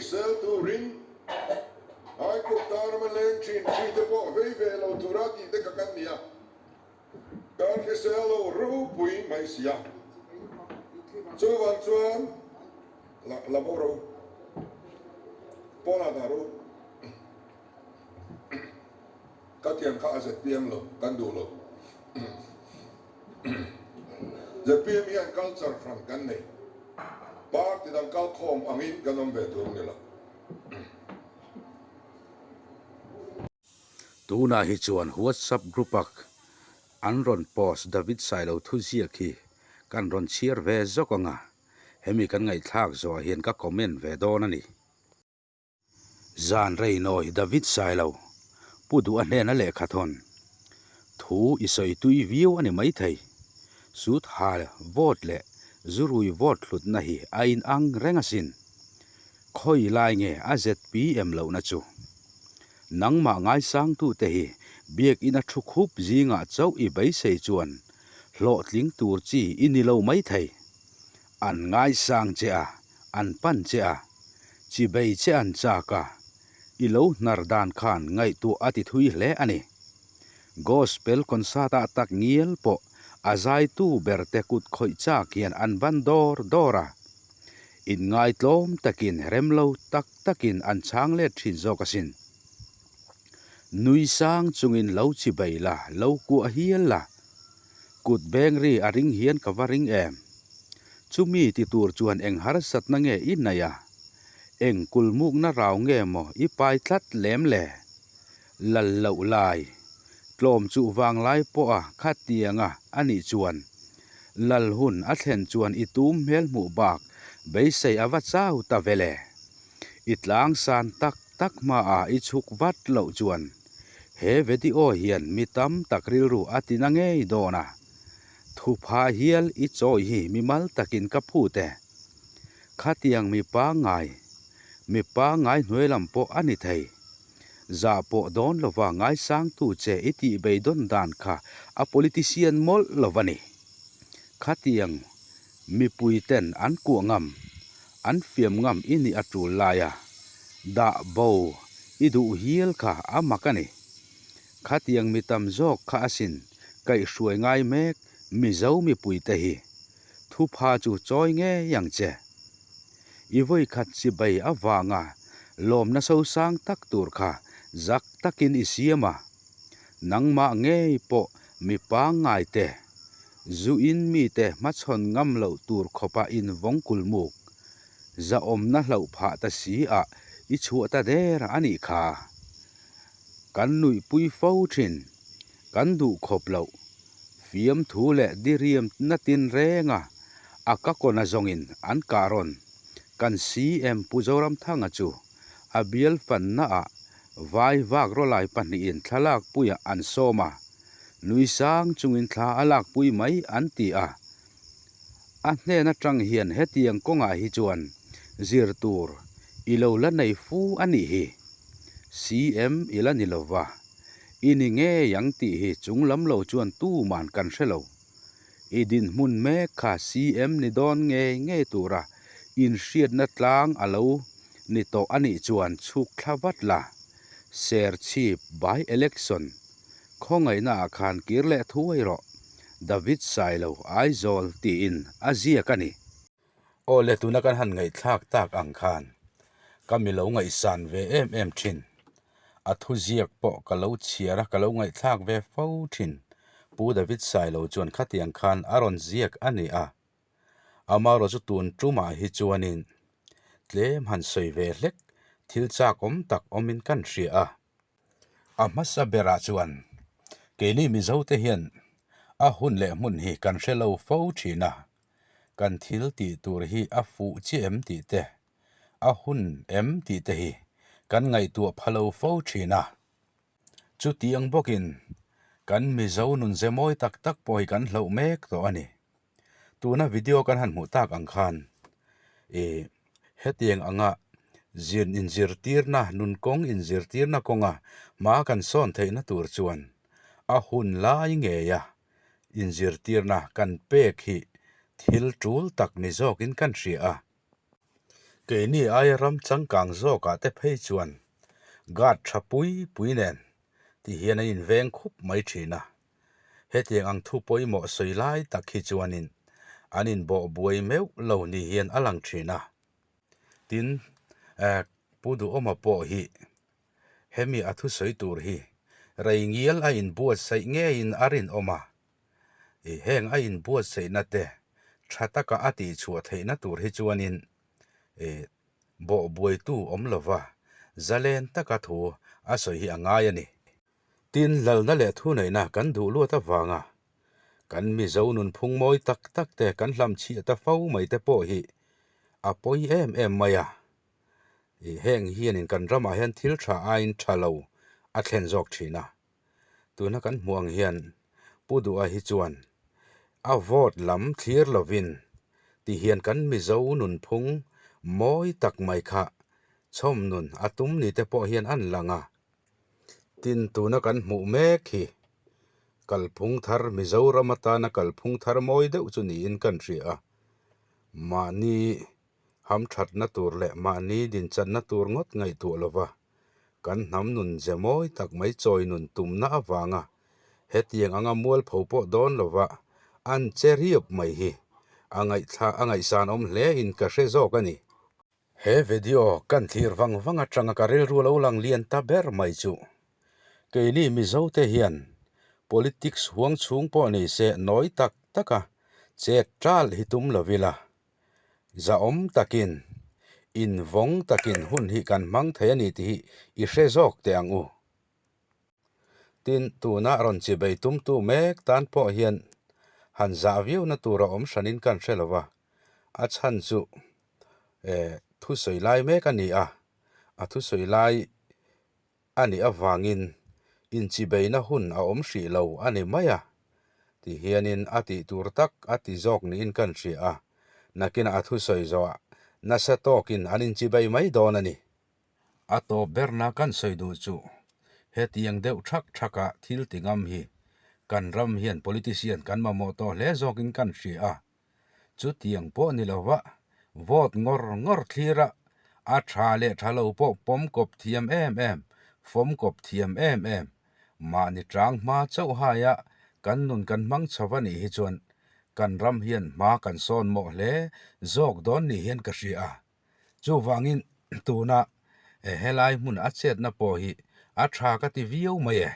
hrisel turin Aigupta rama leng thin hrite pawh vei ve lo tura tih te kha kan ni a, kan hrisel lo ropui mai si a. Chuvang chuan la la bo ro, pawnah dah ro. Ka thian kha a zpm lo, kan duh lo. Zpm hian culture hran kan nei. Party dang kalkhawm angin kan awm ve tur a ni lo. Tunah hi chuan WhatsApp group a an rawn post David Sailo thuziak hi kan rawn chhiar ve zawk ang a, hemi kan ngaihthlak zawhah hian ka comment ve dawn a ni. Zan Reinawi David Sailo, Pu Duha hnena lehkha thawn. Thu i sawi tui viau a ni maithei. Sut hal vote leh zurui vote hlutna hi a inang reng asin. Khawi lai nge a zpm lohna chu? Nangmah ngaisangtute hi biakina thu khup zingah chauh i beisei chuan hlawhtling tur chi i ni lo maithei. An ngaisang che a, an pan che a, chibei che an chak a, i lo hnar dan khan ngaihtuah a ti thui hle a ni. Gospel concert ah tak ngial pawh a zaitu ber te kut khawih chak hian an ban dawr dawr a, inngaitlawm takin remlo tak takin an chhang let thin zawk asin. Nui sang chungin lo chibei la, lo kuah hial la, Kut beng ri a ring hian ka va ring em? Chumi ti tur chuan eng harsatna nge i nei a? Eng kulmukna rau nge maw i pai tlat lem le? Lal loh lai, tlawm chuh vang lai pawha khatianga a nih chuan lal hun a thlen chuan i tum hmel hmuh bak beisei a va chau ta ve le. I tlang san tak tak hmaah i chhuk vat loh chuan he video hian mi tam tak rilru a ti na ngei dawn a, thupha hial i chawi hi mimal takin ka phut e. Khatiang mi pangngai, mi pangngai hnuai lam pawh a ni thei. Zah pawh dawn lova ngaisangtu che i tih beidawn dan kha a politician mawlh lo va ni. Khatiang mipui ten an kuah ngam, an fiam ngam i nih a tul lai a, dah bo i duh hial kha a mak a ni. Khatiang mi tam zawk kha asin kaihhruai ngai mek Mizo mipuite hi thupha chu chawi ngei ang che. I vawikhat chibai avanga lawmna sosang tak tur kha zak takin i siam a, nangmah ngei pawh mi pangngai te, zu in mite hmachhawn ngam loh tur khawpa invawng kulmuk, zahawmna hlauh phah ta si ah i chhuah ta der a nih kha. Kan nuihpui fo thin, kan duh khawp loh, fiamthu leh diriam natin renga a ka kawna zawngin an kah rawn kan CM Pu Zoramthanga chu a bial fannaah vai vak rawlai pahnihin thlalak puiah an sawm a, nui sang chungin thla a lakpui mai an ti a. A hnen atang hian hetiang kawngah hi chuan zir tur i lo la nei fu a nih hi. CM i la ni lova, i ni ngei ang tih hi chung lam lo chuan tuman kan hre lo. I dinhmun mek kha CM ni dawn ngei ngei tura inhriatna tlang a lo ni tawh a nih chuan chhuk thla vat la, Serchhip by election khawngaihna ah khan kir leh thuai rawh, David Sailo Aizawl tiin a ziak a ni. Aw le tuna kan han ngaihthlak tak ang khan ka mi lo ngaihsan ve em em thin. A thu ziak pawh ka lo chhiar a, ka lo ngaihthlak ve fo thin. Pu David Sailo chuan khatiang khan a rawn ziak a ni a. Amaherawh chu tun tumah hi chuanin tlem han sawi ve hlek thil chak awm tak awmin kan hria a. A hmasa berah chuan keini Mizote hian a hun leh hmun hi kan hre lo fo thin a, kan thil tih tur hi a fuh chiah em tih te, a hun em tih te hi kan ngaihtuah pha lo fo thin a. Chutiang bawkin kan Mizo nunze mawi tak tak pawh hi kan hloh mek tawh a ni. Tuna video kan han hmuh tak ang khan ih hetiang anga zin inzirtirna nun kawng inzirtirna kawnga hma kan sawn theihna tur chuan a hun lai ngeia inzirtirna kan pek hi thil tul tak ni zawkin kan hria a. Keini aia ram changkang zawkah te phei chuan guard tha pui pui nen ti hian an inveng khup mai thin a. Hetiang ang thu pawimawh sawi lai tak hi chuanin an inbawh buai meuh lo ni hian a lang thin a. Tin, Pu Duhawma pawh hi hemi a thusawi tur hi rei ngial a inbuatsaih ngeiin a rinawm a. Heng a inbuatsaihna te tha taka a tihchhuah theihna tur hi chuanin bawhbuaitu awm lova zalen taka thu a sawi hi a ngai a ni. Tin, lalna leh thuneihna kan duh luat avanga kan Mizo nunphung mawi tak tak te kan hlamchhiah ta fo mai te pawh hi a pawi em em mai a. Heng hianin kan ramah hian thil tha aiin tha lo a thlen zawk thin a. Tuna kan hmuh ang hian Pu Duha hi chuan a vote lam thlir lovin ti hian kan Mizo nunphung mawi tak mai kha chhawm nun a tum ni te pawh hian an lang a. Tin, tuna kan hmuh mek hi kalphung thar Mizoram atana kalphung thar mawi deuh chu niin kan hria a, mahni hamthatna tur leh mahni dinchanna tur ngawt ngaihtuah lova kan hnam nun ze mawi tak mai chawi nun tumna avanga hetiang anga mualpho pawh dawn lova an che riap mai hi a ngaihthla a ngaihsan awm hle in ka hre zawk a ni. He video kan thlir vang vang atanga ka rilru lo lang lian ta ber mai chu keini Mizo te hian politics huang chhung pawh ni se nawi tak taka chet tal hi tum lo ila. Zahawm takin, invawng takin hun hi kan hmang thei a ni tih hi i hre zawk teh ang u. Tin, tuna rawn chibei tumtu mek tan pawh hian han zah viauna tur a awm hranin kan hre lo va, a chhan chu eh thusawi lai mek a ni a, a thusawi lai a nih avangin inchibeina hun a awm hrih lo a ni mai a, ti hianin a tih tur tak a ti zawk niin kan hria a, nakinah a thusawi zawhah nasa tawkin an inchibei mai dawn a ni. A tawp berna kan sawi duh chu hetiang deuh thak thaka thil ti ngam hi kan ram hian politician kan mamawh tawh hle zawkin kan hria a, Chutiang pawh ni lova vote ngawr ngawr thlir a, a tha leh tha lo pawh pawm kawp thiam em em, fawm kawp thiam em em. Mahni tang hma chauh haia kan nun kan hmang chho a nih hi chuan kan ram hian hma kan sawn mawh hle zawk dawn ni hian ka hria a. Chuvangin tuna helai hmun a chetna pawh hi a tha ka ti viau mai e.